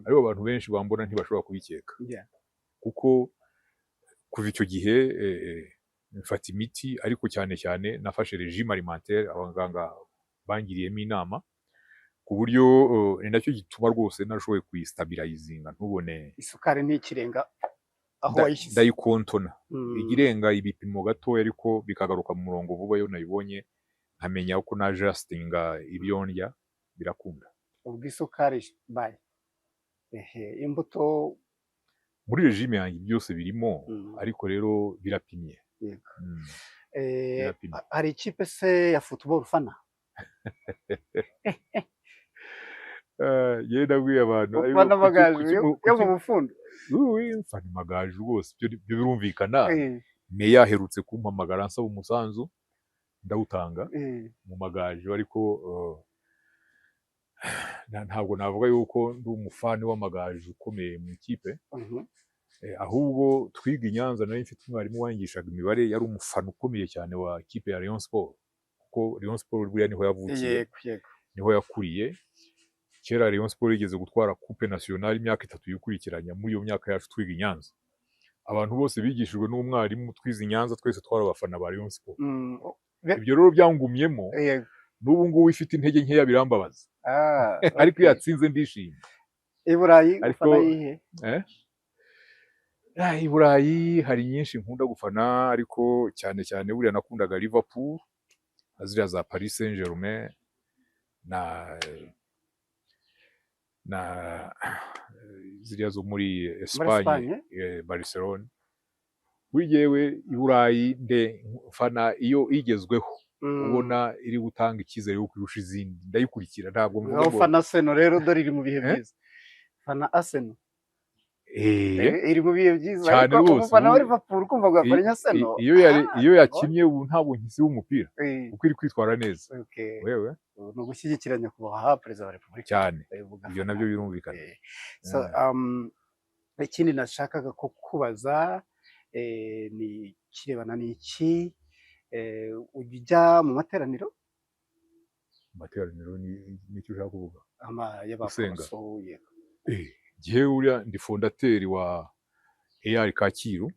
ariko abantu benshi bambona ntibashobora kubikeka, kuko kuva icyo gihe mfata imiti, ariko cyane cyane nafashe régime alimentaire abaganga bangiriyemo inama, ku buryo ni nacyo gituma rwose narashoboye kuyistabilizinga, ntubone Isukari ntikirenga aho wayishyize. Ndayikontona, ijya irenga ibipimo gatoya ariko bikagaruka mu murongo vuba. Iyo nayibonye nkamenya uko najustinga ibyo ndya, birakunda. Ubwo isukari bayi, ehe, imbuto? Muri régime yanjye byose birimo, ariko rero birapimye. Birapimye. Hari ikipe se ya football ufana? Yewe, nabwiye abantu ariko Ufana Amagaju yo mu Bufundo? Oui, mfana Amagaju rwose, ibyo birumvikana. Meya aherutse kumpamagara ansaba umusanzu, ndawutanga mu Magaju, ariko ntabwo navuga yuko ndi umufani w'Amagaju ukomeye mu ikipe. Ahubwo twiga i Nyanza, nari mfite umwarimu wanyigishaga imibare, yari umufana ukomeye cyane wa kipe ya Rayon Sport, kuko Rayon Sport buriya niho yavukiye, yego yego niho yakuriye. Kera Rayon Sport yigeze gutwara Coupe Nationale imyaka 3 yikurikiranya, muri iyo myaka yacu twiga i Nyanza. Abantu bose bigishijwe n'umwarimu twize i Nyanza, twese twari abafana ba Rayon Sport. Ibyo rero byangumyemo. N'ubu ngubu ifite intege nkeya birambabaza, ariko iyo yatsinze ndishimye. I Burayi Ariko ufana yihe? Eh? I Burayi hari nyinshi nkunda gufana, ariko cyane cyane buriya nakundaga Liverpool na ziriya za Paris Saint-Germain na ziriya zo muri Muri Espagne, Espagne? Barcelone. Buri jyewe i Burayi nde mfana iyo igezweho, ubona iri gutanga icyizere yo kurusha izindi, ndayikurikira. Ntabwo mvuga Ngaho ngo fana Arsenal rero, dore iri mu bihe Eh? byiza. Fana Arsenal. Iri mu bihe byiza. Cyane Ariko rwose, umufana wa Liverpool kumva ngo yafana Arsenal. Iyo yakinnye ubu ntabwo nkisiba umupira, kuko iri kwitwara neza. Wewe. Ni ugushyigikira nyakubahwa Perezida wa Repubulika. Cyane. Ugafana. Ibyo nabyo birumvikana. So, ikindi nashakaga kukubaza ni kirebana n'iki: ujya ujya mu materaniro? Amateraniro ni icyo ushaka kuvuga? Ama Gusenga. y'abaporoso, yego. Jyewe uriya ndi fondateur wa EAR Kacyiru,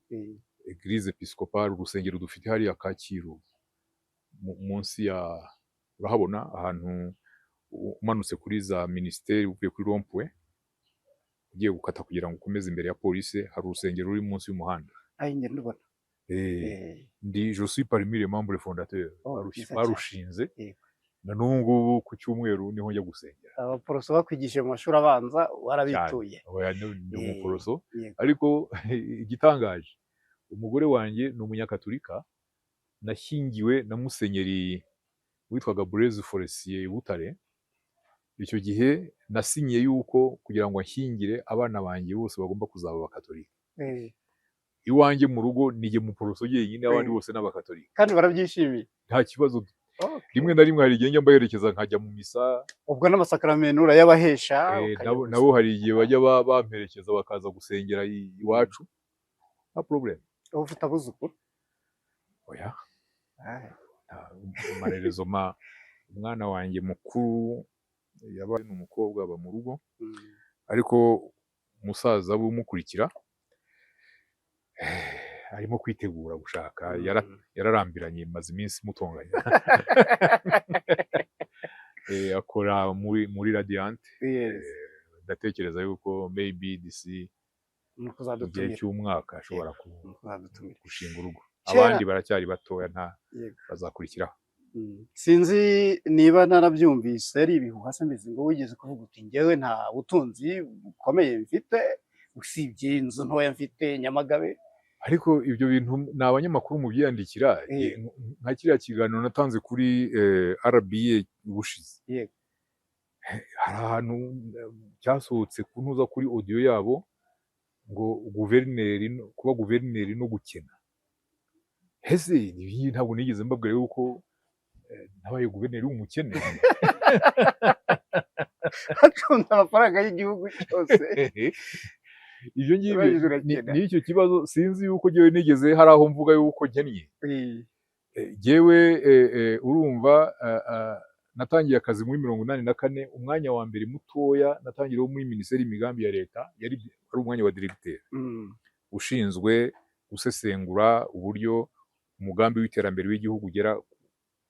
Église Episcopale, urusengero dufite hariya Kacyiru, munsi ya, urahabona ahantu umanutse kuri za minisiteri, uvuye kuri rond-point ugiye gukata kugira ngo ukomeze imbere ya polisi, hari urusengero ruri munsi y'umuhanda. Ayi, njye ndubona. Ndi, je suis parmi les membres fondateurs Oh, byiza cyane. barushinze. Na n'ubu ngubu ku cyumweru niho njya gusengera. Abaporoso bakwigishije mu mashuri abanza warabituye. Oya, ni umuporoso. Yego. Ariko igitangaje, umugore wanjye ni umunyakaturika, nashyingiwe na musenyeri witwaga Blaise Forestier i Butare. Icyo gihe nasinyiye yuko kugira ngo anshyingire, abana banjye bose bagomba kuzaba abakatolika. Iwanjye mu rugo nijye muporoso jyenyine, abandi bose ni abakatolika. Kandi barabyishimiye? Nta kibazo. Rimwe na rimwe hari igihe njya mbaherekeza nkajya mu misa. Ubwo n'amasakaramentu urayabahesha, ukajya Nabo gusa. Nabo hari igihe bajya bamperekeza bakaza gusengera iwacu, nta problème. Uba ufite abuzukuru? Oya. Amarerezo ma umwana wanjye mukuru yabaye ni umukobwa, aba mu rugo, ariko musaza we umukurikira arimo kwitegura gushaka. Yararambiranye, maze iminsi mutonganya. Akora muri Radiant. Ndatekereza yuko maybe DC Ni mu gihe ukuzadutumira. cy'umwaka ashobora Ni ukuzadutumira. gushinga urugo. Kera Abandi baracyari batoya, nta bazakurikiraho. Sinzi niba narabyumvise ari ibihuha se mbizi, ngo wigeze kuvuga uti: "Njyewe nta butunzi bukomeye mfite usibye inzu ntoya mfite Nyamagabe." Ariko ibyo bintu ni abanyamakuru mu byiyandikira. Nka kiriya kiganiro natanze kuri RBA ubushize, hari ahantu cyasohotse kuntuza kuri audio yabo ngo guverineri kuba guverineri no gukena. Ese ibi ntabwo nigeze mbabwira yuko nabaye guverineri w'umukene? Bacunze amafaranga y'igihugu cyose. Ibyo ngibyo Urangije urakena. Ni icyo kibazo, sinzi yuko njyewe nigeze hari aho mvuga yuko nkennye. Jyewe urumva natangiye akazi muri 84. Umwanya wa mbere mutoya natangiriyeho muri Minisiteri y'Imigambi ya Leta yari ari umwanya wa directeur ushinzwe gusesengura uburyo umugambi w'iterambere w'igihugu ugera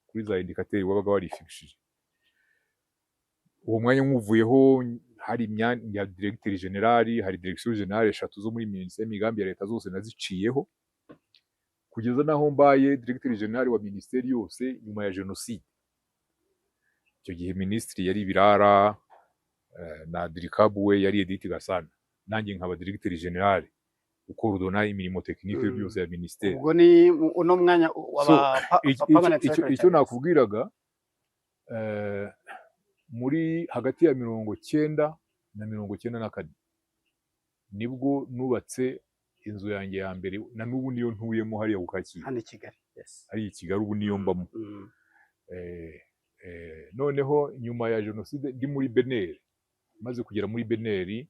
kuri za indicateurs wabaga warifishije. Uwo mwanya nywuvuyeho, hari imyanya ya directeur général, hari direction générale eshatu zo muri Minisiteri y'Imigambi ya Leta, zose naziciyeho kugeza n'aho mbaye directeur général wa minisiteri yose nyuma ya jenoside. Icyo gihe minisitiri yari Birara, na diricab we yari Edith Gasana, nanjye nkaba directeur général ucoordonna imirimo technique yose ya minisiteri. Ubwo ni uno mwanya waba So, permanent icyo secretary. nakubwiraga, muri hagati ya 90 na 94 nibwo nubatse inzu yanjye ya mbere, na n'ubu niyo ntuyemo hariya ku Kacyiru. Hano i Kigali, yes. Hariya i Kigali, ubu niyo mbamo. Noneho nyuma ya jenoside ndi muri BNR, maze kugera muri BNR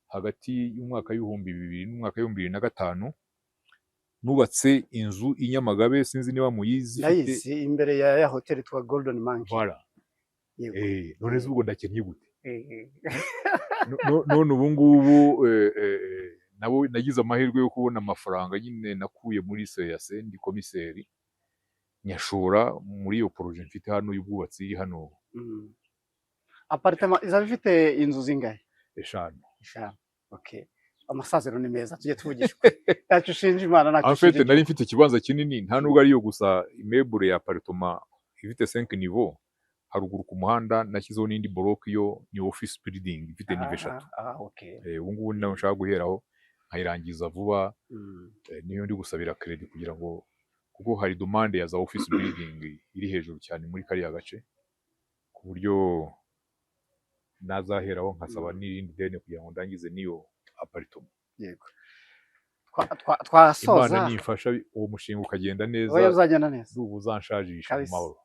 hagati y'umwaka w'2000 n'umwaka w'2005, nubatse inzu i Nyamagabe, sinzi niba muyizi, ifite Ndayizi, imbere ya hoteli yitwa Golden Monkey. Voilà. Yego. None se ubwo ndakennye gute? None ubu ngubu nabo nagize amahirwe yo kubona amafaranga nyine nakuye muri CAC ndi komiseri, nyashora muri iyo projet mfite hano y'ubwubatsi iri hano. Appartement izaba ifite inzu zingahe? Eshanu. Eshanu, okay. Amasaziro ni meza, tujye tuvugisha ukuri, ntacyo ushinja Imana, ntacyo En fait, ushinja. nari mfite ikibanza kinini, nta nubwo ariyo gusa. Immeuble ya appartement ifite 5 niveau, haruguru ku muhanda nashyizeho n'indi bloc, yo ni office building ifite niveau 3. Ah, okay. Ubu ngubu ni nayo nshaka guheraho nkayirangiza vuba. Niyo ndi gusabira credit kugira ngo, kuko hari demande ya za office building iri hejuru cyane muri kariya gace, ku buryo nazaheraho nkasaba n'irindi deni kugira ngo ndangize n'iyo appartement. Yego. Twasoza. Imana nimfasha uwo mushinga ukagenda neza, Oya, uzagenda neza. ndumva uzanshajisha mu mahoro.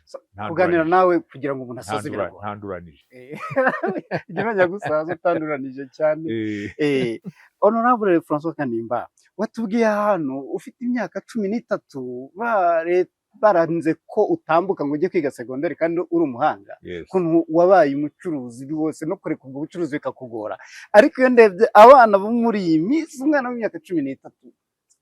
So, Nta kuganira nduranije. nawe kugira ngo umuntu asoze biragora. Ntanduranije. Jya umenya gusaza utanduranije cyane. Honorable François Kanimba, watubwiye ahantu ufite imyaka 13 baranze ko utambuka ngo ujye kwiga segonderi kandi uri umuhanga, Yes. ukuntu wabaye umucuruzi rwose no kureka ubwo bucuruzi bikakugora. Ariko iyo ndebye abana bo muri iyi minsi, umwana w'imyaka 13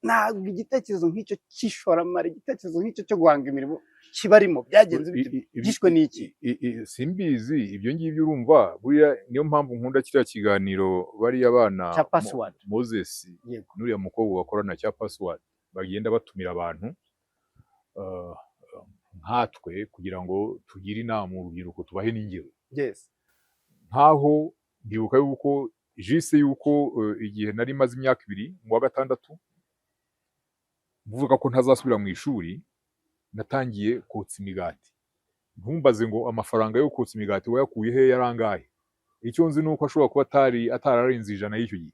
ntabwo igitekerezo nk'icyo cy'ishoramari, igitekerezo nk'icyo cyo guhanga imirimo kibarimo. Byagenze bite? Byishwe n'iki? Simbizi ibyo ngibyo. Urumva buriya niyo mpamvu nkunda kiriya kiganiro bariya bana Cya Password. Moses n'uriya mukobwa bakorana cya Password, bagenda batumira abantu. Nkatwe kugira ngo tugire inama urubyiruko, tubahe n'ingero. Nkaho ndibuka yuko jise yuko igihe nari maze imyaka 2 mu wa gatandatu mvuga ko ntazasubira mu ishuri, natangiye kotsa imigati. Ntumbaze ngo amafaranga yo kotsa imigati wayakuye he, yarangahe. Icyo nzi ni uko ashobora kuba atari atararenze 100 y'icyo gihe.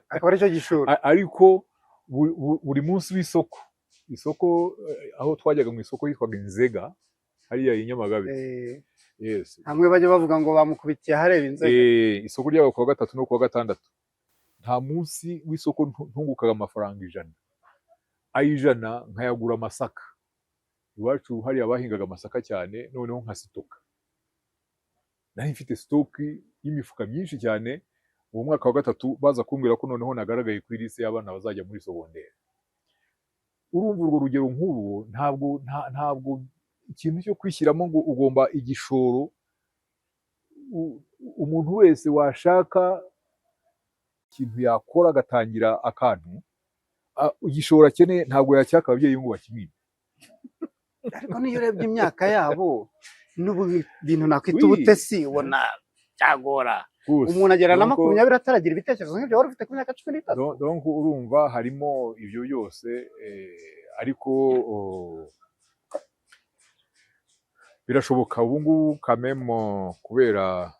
Akaba aricyo gishoro. Ariko buri munsi w'isoko, isoko aho twajyaga mu isoko yitwaga Inzega hariya i Nyamagabe. Yes. Hamwe bajya bavuga ngo bamukubitiye ahareba inzega. Isoko ryabaga kuwa gatatu no kuwa gatandatu. Nta munsi w'isoko ntungukaga amafaranga 100. Ayo 100 nkayagura amasaka. Iwacu hariya bahingaga amasaka cyane, noneho nkasitoka. Nari mfite stock y'imifuka myinshi cyane. Mu mwaka wa gatatu baza kumbwira ko noneho nagaragaye kuri liste y'abana bazajya muri secondaire. Urumva urwo rugero nk'uru, ntabwo ikintu cyo kwishyiramo ngo ugomba igishoro, umuntu wese washaka ikintu yakora agatangira akantu, igishoro akeneye ntabwo yacyaka ababyeyi ngo bakimwibe. Ariko niyo urebye imyaka yabo n'ubu bintu nakwita ubutesi, ubona byagora. Rwose. Umuntu agera na Donc, 20 ataragira ibitekerezo nk'ibyo wari ufite ku myaka 13. Donc urumva harimo ibyo byose, ariko birashoboka ubu ngubu kamemo kubera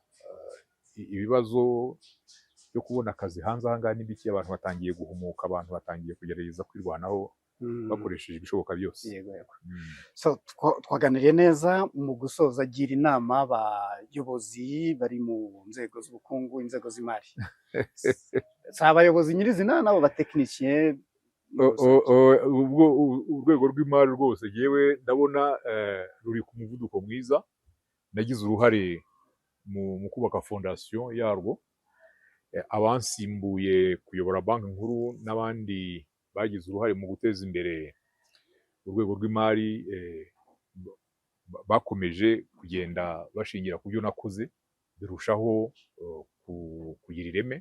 ibibazo byo kubona akazi hanze aha ngaha n'ibiki, abantu batangiye guhumuka, abantu batangiye kugerageza kwirwanaho bakoresheje ibishoboka byose. Yego. So twaganiriye neza. Mu gusoza, gira inama abayobozi bari mu nzego z'ubukungu, inzego z'imari, si abayobozi nyirizina, n'abo batekinisiye muri rusange. Ubwo urwego rw'imari rwose yewe ndabona ruri ku muvuduko mwiza. Nagize uruhare mu kubaka fondation yarwo. Abansimbuye kuyobora Banki Nkuru n'abandi bagize uruhare mu guteza imbere urwego rw'imari, bakomeje kugenda bashingira ku byo nakoze, birushaho kugira ireme.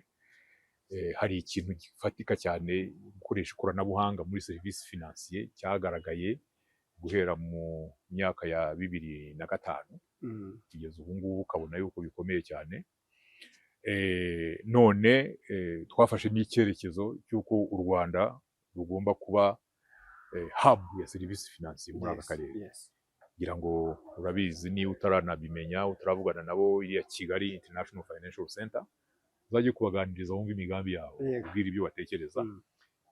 Hari ikintu gifatika cyane, gukoresha ikoranabuhanga muri serivisi financier, cyagaragaye guhera mu myaka ya 2005 kugeza ubu ngubu, ukabona yuko bikomeye cyane. None twafashe n'icyerekezo cy'uko u Rwanda rugomba kuba hub ya serivisi financier muri aka karere. Ngira ngo urabizi, niba utaranabimenya, utaravugana nabo, iriya Kigali International Financial Center, uzajye kubaganiriza wumve imigambi yabo, ubwire ibyo batekereza.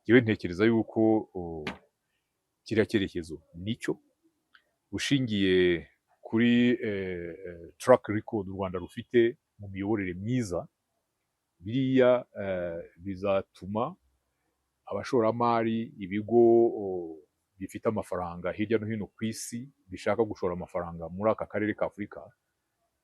Njyewe ntekereza yuko kiriya cyerekezo nicyo, ushingiye kuri track record u Rwanda rufite mu miyoborere myiza, biriya bizatuma abashoramari, ibigo bifite amafaranga hirya no hino ku isi bishaka gushora amafaranga muri aka karere ka Afurika,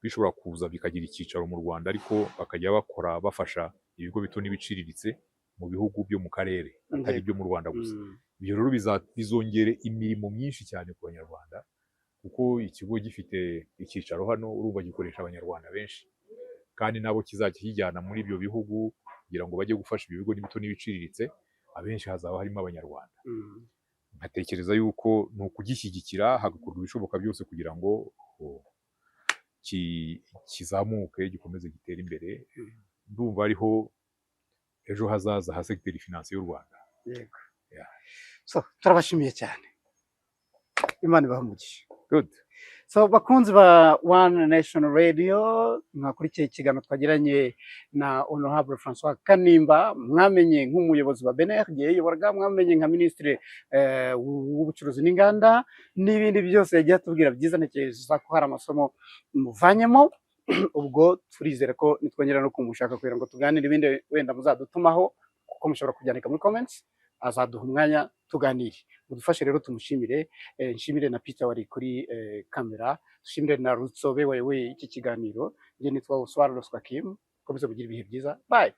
bishobora kuza bikagira icyicaro mu Rwanda, ariko bakajya bakora bafasha ibigo bito n'ibiciriritse mu bihugu byo mu karere, atari ibyo mu Rwanda gusa. Ibyo rero bizongera imirimo myinshi cyane ku Banyarwanda, kuko ikigo gifite icyicaro hano, urumva gikoresha Abanyarwanda benshi, kandi nabo kizajya kijyana muri ibyo bihugu kugira ngo bajye gufasha ibyo bigo n'ibito n'ibiciriritse, abenshi hazaba harimo Abanyarwanda. Nkatekereza yuko ni ukugishyigikira, hagakorwa ibishoboka byose kugira ngo kizamuke, gikomeze gitere imbere. Ndumva ariho ejo hazaza ha secteur financier y'u Rwanda. Yeah. So turabashimiye cyane, Imana ibahe umugisha. Good. So bakunzi ba One Nation Radio, mwakurikiye ikiganiro twagiranye na Honorable François Kanimba, mwamenye nk'umuyobozi wa BNR igihe yayoboraga, mwamenye nka minisitiri w'ubucuruzi n'inganda n'ibindi byose yagiye atubwira byiza. Ntekereza ko hari amasomo muvanyemo. Ubwo turizera ko nitwongera no kumushaka kugira ngo tuganire ibindi, wenda muzadutumaho, kuko mushobora kubyandika muri comments, azaduha umwanya tuganire. Mudufashe rero tumushimire, nshimire na Peter wari kuri kamera, dushimire na Rutsobe wayoboye iki kiganiro. Njye nitwa Oswald Oswakim, komeze kugira ibihe byiza, bye.